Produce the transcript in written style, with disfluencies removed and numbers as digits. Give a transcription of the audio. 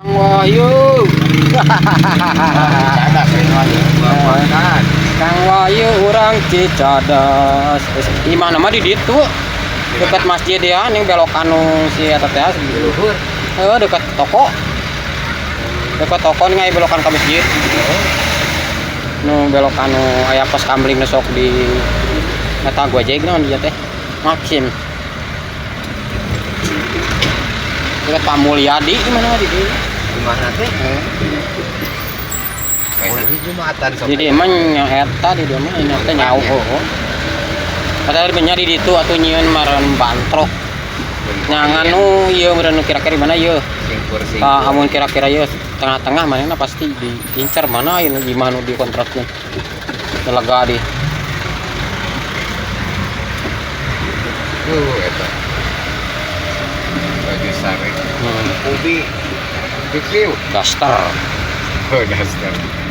Kang Wahyu. Cadas makan. Kang Wahyu urang Cicadas. Imah nama di ditu. Dekat masjid ya, ning belokan nu si eta teh. Di luhur. Heeh, dekat toko. Dekat toko ning aya belokan ka masjid. Nu belokan nu aya pos kamling nu sok di eta Gojek naon dia teh. Maxim. Dekat Pak Mulyadi di mana di dieu. Di mana teh? Kayak Jumatan sok. Jadi emang nya eta di dieu mah ini teh nyau heuh. Padahal benya di ditu atuh nyieun maren bantrok. Nyangan nu ieu meureun nu kira-kira di mana ieu. Singkur singkur. Tah amun kira-kira ieu tengah-tengah manehna pasti diincar mana ieu di mana nu dikontrakkeun. Lega di. Tuh eta. Baju sare. Ubi. Pipiu. Daster. Oh, daster.